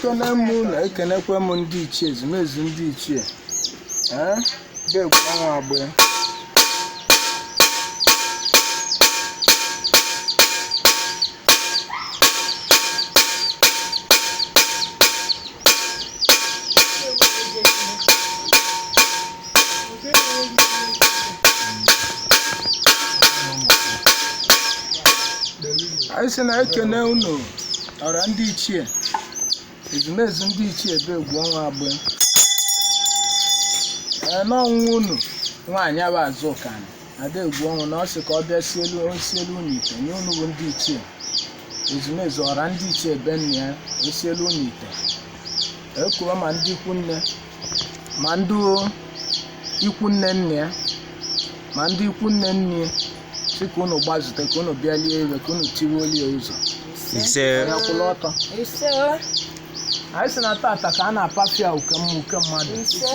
Ekene m unu, ekenekwe m ndị ichie, ezumezu ndị ichie. Ee, bụ egwu ọnwa agbe. Anyị sị na ekene unu ọra ndị ichie, ezumezu ndị ichie bụ egwu ọnwa agbe. Ee, n'ọnwụ unu nwaanyị abụ Azụka ada egwu ọnwụ na ọ sị ka ọ bịa sielu osielu unu ite nye unu bụ ndị ichie, ezumezu ọra ndị ichie be nna ya osielu unu ite. Ekuo ma ndị ikwu nne ma ndị ikwu nne nna ya ma ndị ikwu nne nne ya, sị ka unu gbazute, ka unu bịa lie iwe, ka unu tiwe olie ụzọ. Ise. Ya kwụrụ ọtọ. Ise. Anyị sị na tata ka a na-apafia uke mma uke mmadụ. Ise.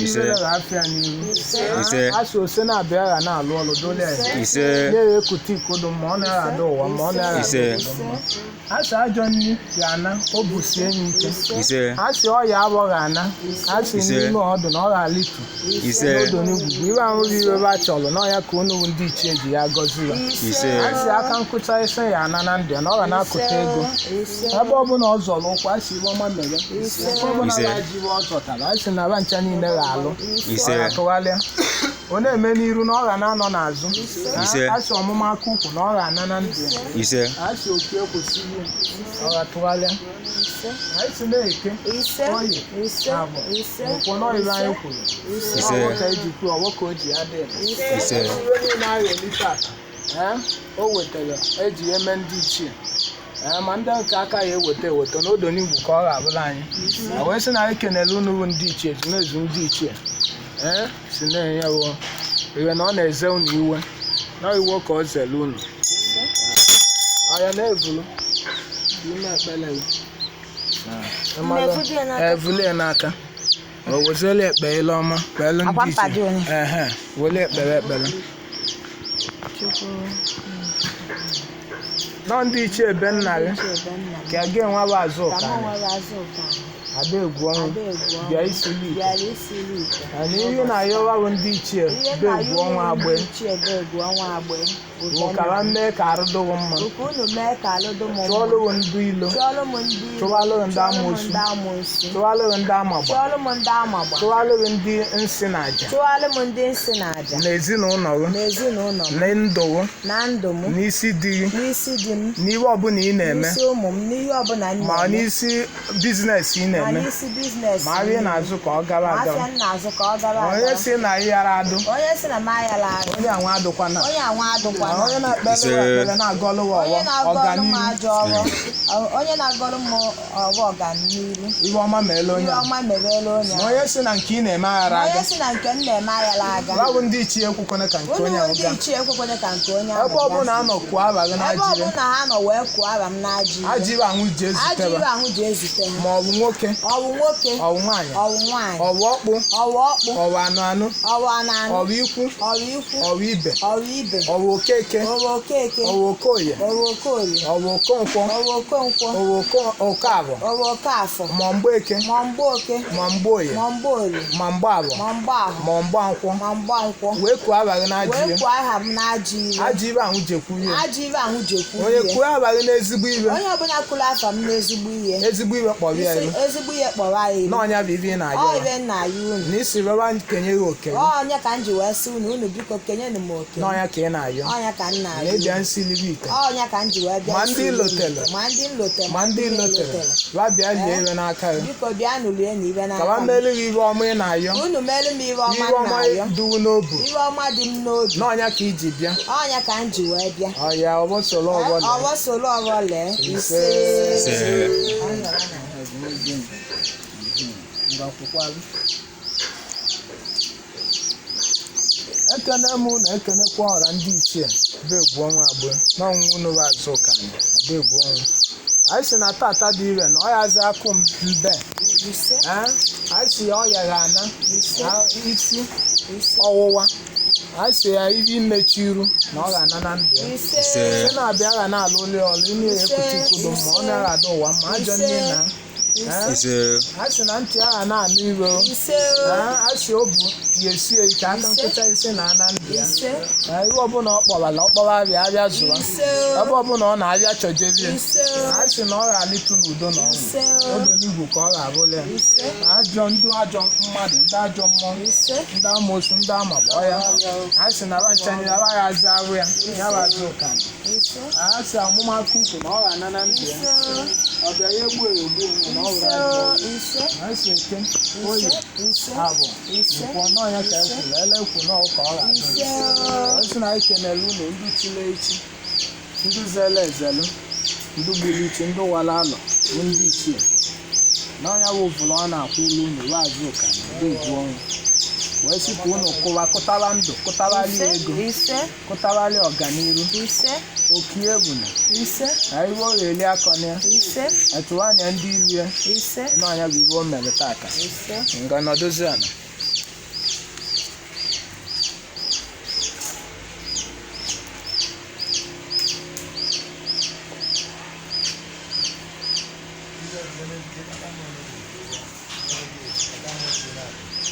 Ise. Iwe na afịa n'ihu. Ise. A sị ose na-abịa gha na-alụ ọlụ dole ya. Ise. Na-ekute ikodo ma ọ naghị ada ụwa ma ọ naghị Ise. ada obodo mma. A sị ajọ nri ga-ana o busie ya ike. Ise. A sị ọya agbọghị ana. A sị Ise. n'ime ọdụ na ọ ga-alitu. Ise. N'odo n'ugwugwu iwe ahụghị iwe ebe a chọrọ na ọya ka unu bụ ndị ichie ji ya gọzi ya. Ise. A sị aka nkụcha isi ya ana na ndụ ya na ọ ga na-akụta ego. Ise. Ebe ọ bụla ọ zọrọ ụkwụ, a sị iwe ọma mere. Ebe ọ bụla Ise. na ji iwe ọ zọtara, a sị na ba ncha niile ga-alụ. Ise. Ọ ga-atụgharịa. Ọ na-eme n'iru na ọ ga na-anọ n'azụ. Ise. A sị ọmụma aka ukwu na ọ ga-ana na ndụ ya. Ise. A sị oke ekwesịghị ọ ga-atụgharịa. Anyị sị na-eke Ise. oyi Ise. abụ Ise. nkwụ n'ọyịba anyị kwuru. Ise. Ọwọ́ ka eji kwuo, ọwọ́ ka o ji adị. Ise. Iwe niile a ga-eli tata, ee, o wetara eji eme ndị ichie. Ee, ma ndị nke aka ya eweta eweta n'odo n'igwu ka ọ ga-abụla anyị. A wee sị na anyị kenere unu bụ ndị ichie, ezumezu ndị ichie. Ee, si na-enye wo iwe na ọ na-eze unu iwe na iwe ka ọ zere unu. Aya na-evulu ime ekpere gị. Evulu ya n'aka. O weziela ekpe ile ọma kpeelu Akwa ndị mkpa dị ichie. onye. Ehe, wele ekpere ekpere. Chukwu. Nọ ndị ichie be nna gị Chebe nna m. ka gị nwa bụ Ka Azụka mụ nwere Azụka. ada egwu ọnwụ Ada egwu ọnwụ. bịa isili ite. Bịara isiri ite. Na ihe na-ayọwa bụ ndị ichie Ihe be nna egwu ya ọnwa unu agbe ndị ichie bụ egwu ọnwa agbe. bụ ka ha mee ka arụ dịghị mma, Nke unu mee ka alụdụ m mma. chụọlụghị ndị ilo, Chụọlụ m ndị ilo. Chụwalụ ndị Chụọlụ m amoosu. ndị amoosu. chụwalụghị ndị amagba, Chụọlụ m ndị amagba. chụwalụghị ndị nsị na aja Chụọlụ m ndị nsị na aja. na ezinụlọ gị, N'ezinụlọ m. na ndụ gị, Na ndụ m. n'isi di gị, N'isi di m. n'ihe ọbụla ị na-eme, N'isi ụmụ m. N'ihe ọbụla m ma na-eme. n'isi biznes ị Ma na-eme, n'isi biznes ma ahịa ị na-azụ ka ọ gara Ma aga. afịa m na-azụ ka ọ gara Onye aga. si na ị ghara adụ, Onye si na m ayala arụ. onye anwa adụkwana. Onye anwa adụkwana. Onye na-ekpere Ise. ekpere na-agọlụ gị Onye ọghọ na-agọlụ m ọganihu, ajọ ọrụ. Onye na-agọlụ m ọrụ ọganihu. ihe ọma meela onye Ihe ahụ. ọma merela onye Ma ahụ. onye si na nke ị na-eme aghara Onye aga, si na nke m na-eme ayala aga. ya bụ ndị ichie ekwekwana ka nke Unu onye ahụ ndị gaa. ichie ekwekwana ka nke onye ahụ Ebe ọ bụla gaa. a nọ kwuo aba gị Ebe n'ajire, ọbụla ha nọ wee kụọ aba m n'ajọ iwe. ajọ iwe ahụ ji Ajọ ezuteba, iwe ahụ ji ezute ha. ma ọ bụ nwoke, Ọ bụ nwoke, ọ bụ nwaanyị, ọ bụ nwaanyị, ọ bụ ọkpụ, ọ bụ ọkpụ, ọ bụ anụ anụ, ọ bụ anụ anụ, ọ bụ ikwu, ọ bụ ikwu, ọ bụ ibe, ọ bụ ibe, ọ bụ okeke, ọ bụ okeke, ọ bụ okoye, ọ bụ okorie, ọ bụ okonkwọ, ọ bụ okonkwọ, ọ bụ okaafọ, ọ bụ okafọ, ma mgbeke, ma mgboke, ma mgboye, ma mgborie, ma mgbaabọ, ma mgbaahụ, ma mgbankwọ, ma mgbankwọ. wee kuo aba gị n'ajọ Wee iwe. kụọ aha m n'ajọ iwe. Ajọ iwe ahụ jekwuru ya. Ajọ iwe ahụ jekwuru Onye ya. kuo aba gị n'ezigbo iwe, Onye ọbụla kụrụ afa m n'ezigbo ihe, ezigbo iwe kpọrọ ya iwe. ezigbo ihe kpọrọ ya iwe. N'ọnya bụ ibe ị na-ayọ Ọ ya. ibe nna ya unu. Na isi rịọba kenye gị oke gị. Ọnya ka m ji wee sị unu, unu biko kenyenụ m oke m. N'ọnya ka ị na-ayọ. Ọnya ka m Na na-ayọ ịbịa unu. nsị libe ite. Ọnya ka m ji wee bịa Ma isi ndị unu lotere. ite. Ma ndị nlotere. Ma ndị lotere. Ba bịa lie iwe n'aka gị. Biko bịanụ lie na ibe Ka n'aka ba m. meelu gị iwe ọma ị na-ayọ. Unu meelu m iwe ọma Iwe m ọma na-ayọ. duwu n'obu. Iwe ọma dị m n'obi. N'ọnya ka iji bịa. Ọnya ka m ji wee bịa. Ọya ọbọ solo ọbọ lee. Ọwọ solo ọwọ lee. Ise. Ise. Ise. Ekene m na ekenekwa ọra ndị ichie bụ egwu ọnwa abụọ n'ọnwụ unu bụ Azụka ada egwu ọnwụ. Anyị sị na tata dị ire na ọ yazi akụ m mbe. Ise. Ee, anyị sị ya ọ yagha ana Ise. isi Ise. ọwụwa. Anyị sị ya ibe imechi iru na ọ ga-ana na ndụ ya. Ise. Ise. Sị na-abịa ga na-alụ ụlọ ọlụ ime ya ekute ikudo mma ọ naghị ada ụwa mma ajọ nne na Ise. A sị na ntị agha na-anụ iwe o. Ise. A sị obu ya esie ike aka nkụcha isi na ana ndụ ya. Ise. Iwe ọbụla ọ kpọwara ọ kpọwa abịa abịa zụwa. Ise. Ebe ọbụla ọ na-abịa chọjebie. Ise. A sị na ọ ga-alịtụ n'udo na ọṅụ. Ise. Odo n'igwe ka ọ ga-abụla ya. Ise. Ajọ ndị ajọ mmadụ, ndị ajọ mmụọ, Ise. ndị amoosu, ndị amagba ya. A sị na banchanye ya ya aza arụ ya, ya bụ azụ ụka. Ise. A sị amụmakụ ukwu na ọ ga-ana na ndụ ya. Ọ bịara egbu egbu onwe na ọ wụrụ ajọ. Ise. A sị eke, oyi, Ise. abụ, Ise. nkwọ n'ọnya ka e kwuru, ele ekwu n'ọwụ ka ọ ga-adị. Ise. Ọ sị na anyị kenere unu ndị chile echi, ndị zele ezelu, ndị gburu ichi, ndị wara alọ, bụ ndị ichie. N'ọnya bụ ụvụrụ ọ na-akwụ ụlọ unu ruo azụ ụka na ebe egwu ọnwụ. Wee sị ka unu kụwa kụtara ndụ, kụtarali ego, Ise. kụtarali ọganiru, Ise. okie ebuna, Ise. na iwe ọ ga-eli akọ na ya, Ise. etụwanya ndị ilu ya, Ise. n'ọnya bụ iwe o mere tata. Ise. Nga nọdụzi ala.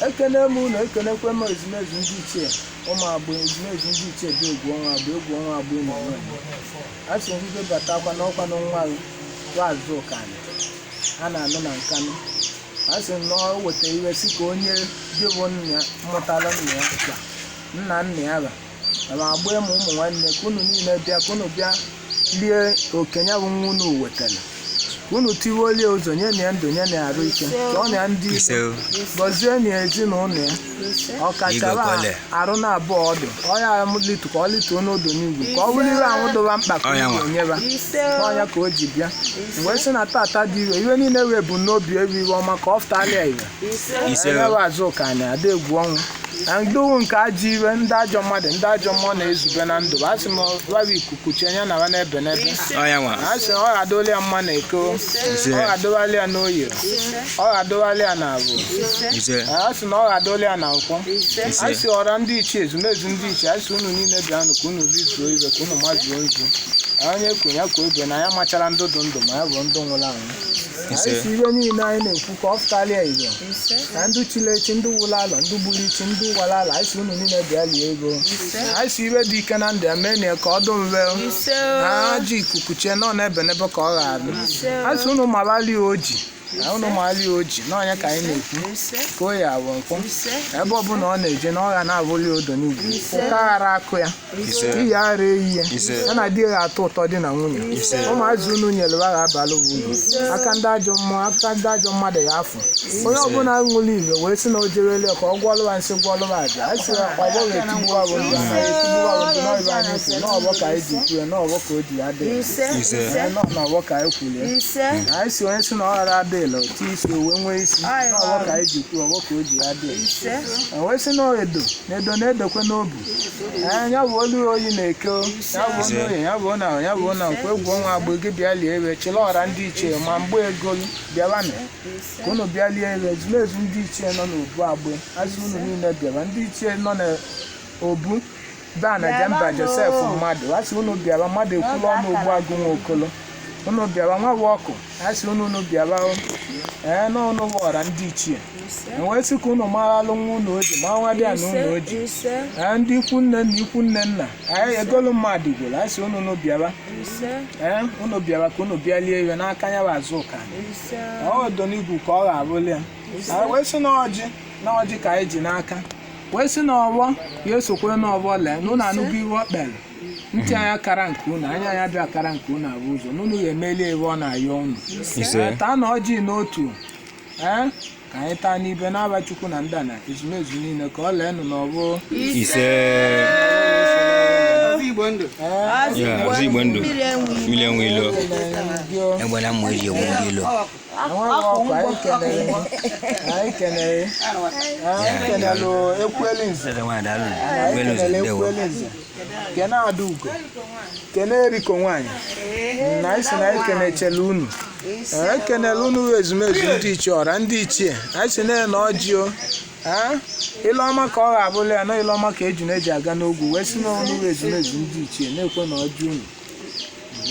Ekene m unu, ekenekwe m ezumezu ndị ichie ụmụ agbụ, ezumezu ndị ichie dị egwu ọnwa agbụ, egwu ọnwa agbụ na onwe a sị ngige batakwa n'ọkwa n'nwa azụ ụkanị a na-anụ na nkanụ. A sị na ọ weta iwe si ka onye dị bụ nna ya mụtara nna ya ba nna nna ya ba ma agba ma ụmụ nwanne ka unu niile bịa, ka unu bịa lie okenye bụ nwa unu wetara, ka unu tiwolie ụzọ nye na ya ndụ, nye na ya arụ ike, chọọ na ya ndị Ise. ilo, gọzie na ya ezinụlọ ya, ọkachara Igwe kwele. arụ na abụọ ọdụ ọya litu ka ọ lituo n'odo n'igwe, ka ọ bụrụ iwe ahụ dụwa mkpa ka Ọya unu nwa. enyeba Ise. n'ọnya ka o ji bịa. Mgbe sị na tata dị iwe, iwe niile wee bụ n'obi ewu iwe ọma ka ọ fụtalịa iwe. Ise. Ise. Onye bụ azụ ka na ada egwu ọnwụ na ndụwu nke ajọ iwe, ndị ajọ mmadụ, ndị ajọ mmụọ na-ezube na ndụ. A sị m wawa ikuku chie ya na wa n'ebe n'ebe. Ọya nwa. A sị ọ ga-adọli ya mma na eko, Ise. ọ ga-adọwali ya n'oyi, ọ ga-adọwali ya na abụ. Ise. A sị na ọ ga-adọli ya na nkwọ. Ise. A sị ọra ndị ichie, ezumezu ndị ichie, a sị unu niile bịanụ ka unu rizuo ibe, ka unu mazuo nzu. Onye kwe ya ka obe na ya machara ndụ dị ndụ ma ya bụ ndụ nwụrụ anwụ. Ise. Anyị sị ihe niile anyị na-ekwu ka ọ fụtalịa ibe Ise. na ndị chiri echi, ndị wụrụ alọ, ndị gburu ichi, ndị wara ala, anyị sị unu niile bịa lie ego. Anyị sị iwe dị ike na ndụ ya mee na ya ka ọ dị mve. Ise. Na ajọ ikuku chie nọ n'ebe n'ebe ka ọ ga-adị. Ise. Anyị sị unu mabali oji na unu mali oji n'ọnya ka anyị na-ekwu Ise. ka o ya awụ nkwụ. Ise. Ebe ọbụla ọ na-eje na ọ ga na-abụli odo n'ugwu, ụka ghara akụ ya, Ise. iyi ara eyi ya, Ise. ya na di ya atọ ụtọ dị na nwunye. Ise. Ụmụazị unu nyere wa ga-abalụ uru, aka ndị ajọ mmụọ, aka ndị ajọ mmadụ ya afọ. Onye ọbụla ṅụrụ iwe wee sị na o jerele ka ọ gwọlụwa nsị, gwọlụwa aja, a sị ọgbọ ga-etigbuwa bụ ndụ, anaghị etigbuwa bụ ndụ n'ọbụ anyị kwuru n'ọgbọ ka anyị ji kwuo n'ọgbọ ka o ji ya dị. Ise. Ise. Ee, nọ n'ọgbọ ka anyị kwuru ya. Ise. Anyị si onye sị na ọ ghara adịla otu isi o wee nwee isi n'ọgbọ ka anyị ji kwuo ọgbọ ka o ji ya dị. Ise. Wee sị na edo na edo na-edokwe n'obu. Ee, ya bụ olu oyi na-eke o. Ya bụ Ise. olu oyi, ya bụ na ya bụ na nkwa egwu ọnwa agba gị bịa lie ewe chịla ọra ndị ichie ma mgbe ego bịawanụ ka unu bịa lie ewe, ezumezu ndị ichie nọ n'obu agbe azụ unu niile bịawa, ndị ichie nọ n'obu bana jemba Josef mmadụ asị unu bịawa, mmadụ ekwula ọnụ ogbu agụ nwa okolo unu bịawa, nwa bụ ọkụ asị unu unu bịawa o. Ee, na unu bụ ọra ndị ichie wee sị ka unu maralụ nwa unu oji ma nwa dị a na unu oji. Ise. Ee, ndị ikwu nne na ikwu nne nna anyị egolu mmadụ gworo asị unu unu bịawa. Ise. Ee, unu bịawa ka unu bịa lie iwe n'aka ya bụ azụ ụka. Ise. Ọ donigwu ka ọ ga-abụli ya. Anyị wee sị na ọjị na ọjị ka anyị ji n'aka wee sị na ọgbọ ya esokwe n'ọgbọ lee na unu anụgo iwe ọ kpere ntị anya kara nke unu anya anya bịa kara nke unu abụ ụzọ na unu ya emelie iwe ọ na-ayọ unu. Ise. Ee, taa na ọjị n'otu, ee, ka anyị taa n'ibe n'aba Chukwu na ndị na ezumezu niile ka ọ lee nụ n'ọgbọ. Ise. Ee, Ya, ọzọ Igbo ndụ. Mmiri enwe Mmiri enwe ilo. ekelere gị o. Egbela mma eji egbu ndị ilo. Enweghị ọkụ, anyị kelere gị. Anyị kelere anyị kelere Ekweli Nze. Eze nwaanyị daalụ. Anyị Ekweli Nze, kelere ndewo. Ekweli Nze, kene Adaugo, kene Eriko nwaanyị na anyị sị na anyị kenechele unu. Ekenele unu wụ ezumezu ndị ichie ọra ndị ichie anyị sị na na ọjị o. Ee, ile ọma ka ọ ga-abụla ya na ile ọma ka eju na-eji aga n'ogwu wee sị na unu wụ ezumezu ndị ichie na-ekwe na ọjị unu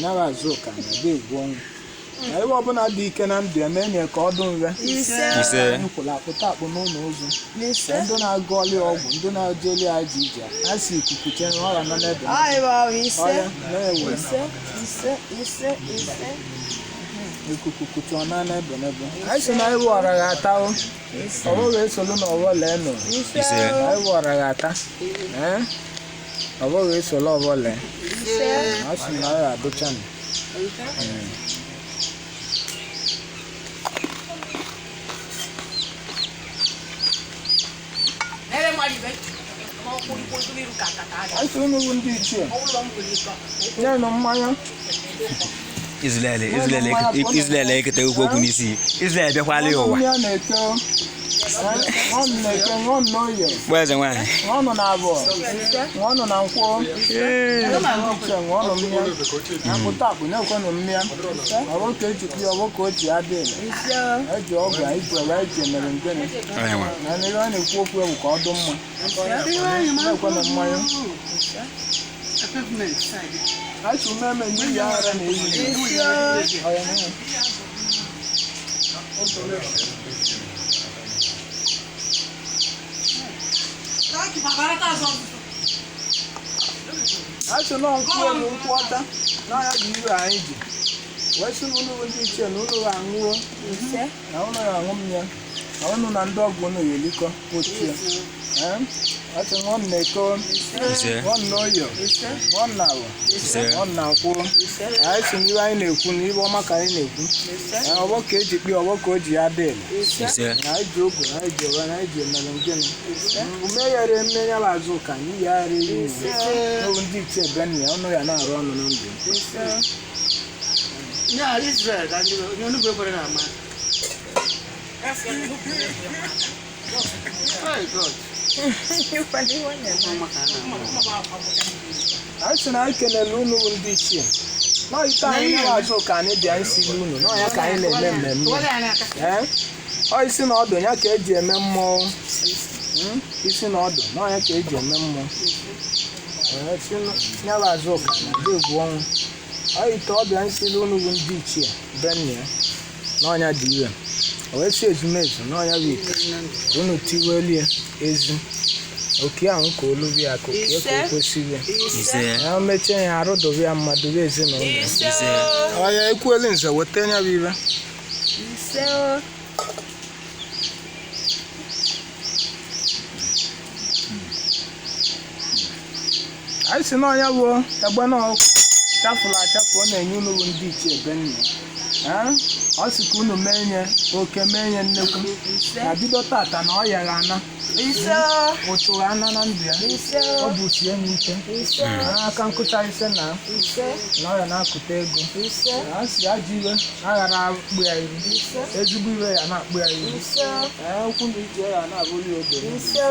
nara azụ ụka na ada egwu ọnwụ. Na ebe ọbụla dị ike na ndụ ya mee nye ka ọ dị nre. Ise. Ise. Anyị kwụrụ akpụta akpụ n'ụlọ ozu. Ise. Ndị na-agụ ọlị ọgwụ, ndị na-ejeli aja ije, ha si ikuku chee na ọrịa nọ n'ebe. Ọ ịbụ ọrụ ise. Ọya na-ewe. Ise. Ise. Ise. Ise. Ikuku kutu ọ na n'ebe n'ebe. Anyị sị na iwu ọra ga-ata o. Ise. Ọwọ ga-esolu na ọwọ lee nụ. Ise. Ise. Iwu ọra ga-ata. Ee? Ọwọ ga-esolu ọwọ lee. Ise. A sị na ọ ga-adụcha nụ. Anyị sị unu bụ ndị ichie. Nyenụ mmanya. Israel Israel Israel ekete okwu okwu n'isi. Israel bịakwala ya ụwa. Mmiri a na-eke o. Ṅụọnụ na-eke, ṅụọnụ n'oye, Gwa eze nwaanyị. ṅụọnụ na abụọ, ṅụọnụ na nkwọ. Ndị ichie ṅụọnụ mmiri. Akpụta akpụ na-ekwenụ mmiri. Ọbụ ka eji kpụ ya, ọbụ ka o ji adị ile. Ise. Eji ọgwụ, eji ọwa, eji emere ngene. Onye nwa. Na ihe a na-ekwu okwu ewu ka ọ dị mma. Na-ekwenụ mmanya. Achụ mmemme n'ihi aghara na eyi. Ise. Ọya na-enwe. Achụ nọ nkwụ elu nkwụ ọcha n'ọya bụ iwe anyị ji wee sị na unu bụ ndị ichie na unu ga-aṅụo Ise. na unu ga-aṅụ mmiri na unu na ndị ọgwụ unu ga-elikọ kpochie. Ee? Achụ ṅụọ na eko, Ise. ṅụọ na oyo, Ise. ṅụọ na awọ, Ise. ṅụọ na nkwụ. Ise. Anyị sị na iwe anyị na-ekwu na iwe ọma ka anyị na-ekwu. Ise. Ee, ọgbọ ka eji kpee, ọgbọ ka o ji ya dị ile. Ise. Ise. Na anyị ji ogu, na anyị ji ọwa, na anyị ji emere ngịnị. Ume yara eme ya bụ azụ ka anyị ya ghara eyi Ise. n'obu ndị ichie be nna ya, ọnụ ya na-arụ ọnụ na ndụ. Ise. Ya Israel ka ndị onye onugbu ekwere na-ama. Oh God. Ụfọdụ ihe ọ na-eme. Ọma ka a na-ama. Anyị sị na anyị kelele unu bụ ndị ichie. N'ọyịta anyị ya bụ azụ ka anyị bịa isi unu, n'ọya ka anyị na-eme mmemme. Were anyị aka. Ee? Ọ isi na ọdụ ya ka eji eme mmọnwụ. Isi na ọdụ n'ọya ka eji eme mmọnwụ. Ee, si ya bụ azụ ka na ndị egwu ọnwụ. Ọ ite ọbịa nsiri unu bụ ndị ichie be nna ya n'ọnya dị ire. O wee si ezumezu n'ọnya bụ ite. Unu tiwelie ezi. Oke ahụ ka olu bịa ka oke ka o kwesịrị ya. Ise. Ya mechie ya arụ dobe ya mma dobe ezinụlọ ya. Ise. Ise. Ọya ekwuelu nze weta ya bụ ibe. Ise. Anyị si na ọnya bụ egbe na ọkụ chafụrụ achafụ ọ na-enye unu bụ ndị ichie be nna ya. Ee? Ọ sị ka unu mee nye oke mee nye nnekwu Ise. na bido tata na ọ yara ana Ise. ụchụrụ ana na ndụ ya. Ise. Ọ bụ chie ya ike. Ise. Aka nkụcha ise na Ise. na ọ ya na-akụta ego. Ise. Na a sị ajọ iwe aghara akpụ ya iru. Ise. Ezigbo iwe ya na-akpụ ya iru. Ise. Ee, okwu na ije ya na-abụghị obere. Ise.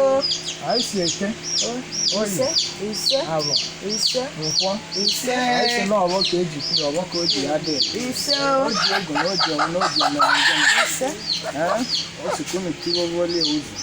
Anyị si eke, oyi, Ise. Ise. abọ, Ise. nkwọ. Ise. Anyị si na ọgbọ ka eji kwuru, ọgbọ ka o ji ya dị. Ise. O ji ogu na o ji ọnwụ na o ji emere njem. Ise. Ee, o si ka unu tiwowolie ụzọ.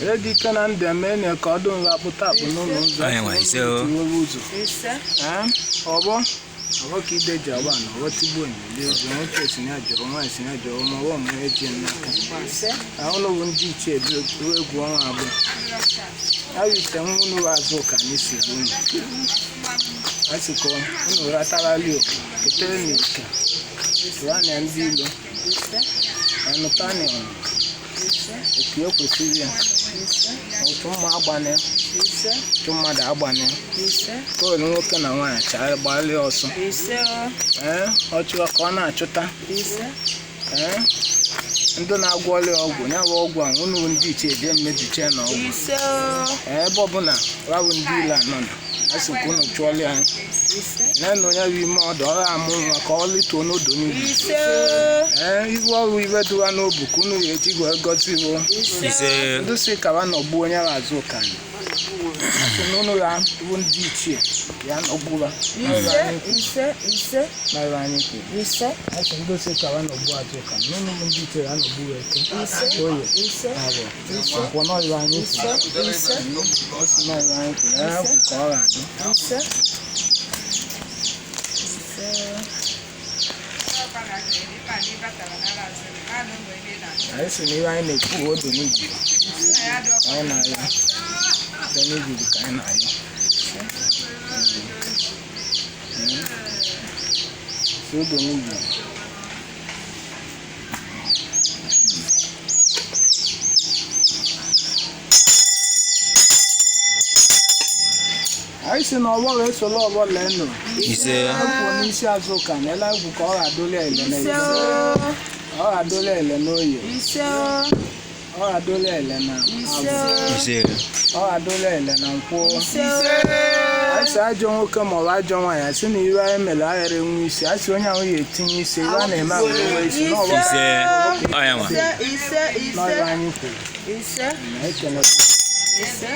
Ere dị ike na ndụ eme na ka ọ dị nra akpụta akpụ n'ụlọ ụzọ. Onye nwe, ise o. Tiwowe ụzọ. Ise. Ee, ọgbọ ọgbọ ka ide ji agba na ọgbọ tigbuo onyele egwu nwoke si na jọrọ nwaanyị si na jọrọ ma ọgbọ ma eji n'aka. Ise. Ụlọ bụ ndị ichie bụ egwu ọnwa abụọ. Ya bụ ite nwa unu bụ azụ ka anyị si bụ unu. A sị ka unu ratarali oke, ketere na ike, tụwa na ndị ilo, Ise. anụta na ọnụ, Ise. oke o kwesịrị ya, Ise. otu mma agbana ya, Ise. otu mmadụ agbana ya, Ise. koolu nwoke na nwaanyị chaa gbalịa ọsọ. Ise. Ee, ọ chụwa ka ọ na-achụta. Ise. Ee, Ndị na-agwọ ọrịa ọgwụ ya bụ ọgwụ a unu bụ ndị ichie jee mmebiche na ọgwụ. Ise. Ebe ọbụla wabụ ndị ile anọ na a sị ka unu chụọrọ ya. Ise. Nenụ ya bụ ime ọdụ ọrụ amụ nwa ka ọ lituo n'odo n'ugwu. Ise. Ee, ibu ọrụ ibe dụwa n'obu ka unu ga-eji wee gọziwo. Ise. Ndị si kawa nọgbuo onye ahụ azụ ụka sị na unu ya bụ ndị ichie ya nọgbuwa. Ise. Ise. Ise. N'ebe anyị kwuru. Ise. Asị ndị si kawa nọgbuo azụ ụka na unu bụ ndị ichie ya nọgbuo eke. Ise. Oye. Ise. Awọ. Nkwọ n'ọrụ anyị kwuru. Ise. Ọ sị n'ọrụ anyị kwuru. Ya kwu ka ọ ga-adị. Ise. Anyị sị na ihe anyị na-ekwu bụ odo n'igwe. Anyị na-ayọ. Odo n'igwe ka anyị na-ayọ. Si odo n'igwe. Anyị sị na ọgbọ ga-esolo ọgbọ lee nụ. Ise. Ekwuo n'isi azụ ka na ele egwu ka ọ ga-adụli ele na Ise. eke. Ọ ga-adụli ele n'oye. Ise. Ọ ga-adụli ele na Ise. avọ. Ise. Ọ ga-adụli ele na nkwụ. Ise. Anyị sị ajọ nwoke ma ọ bụ ajọ nwaanyị asị na iwe anyị mere aghara enwe isi asị onye ahụ ya etinye isi iwe a na-eme ahụ enwe isi n'ọgbọ Ise. Ọ ya nwa. Ise. Ise. n'ọrụ Ise. anyị kwuru Ise. na ekele. Ise.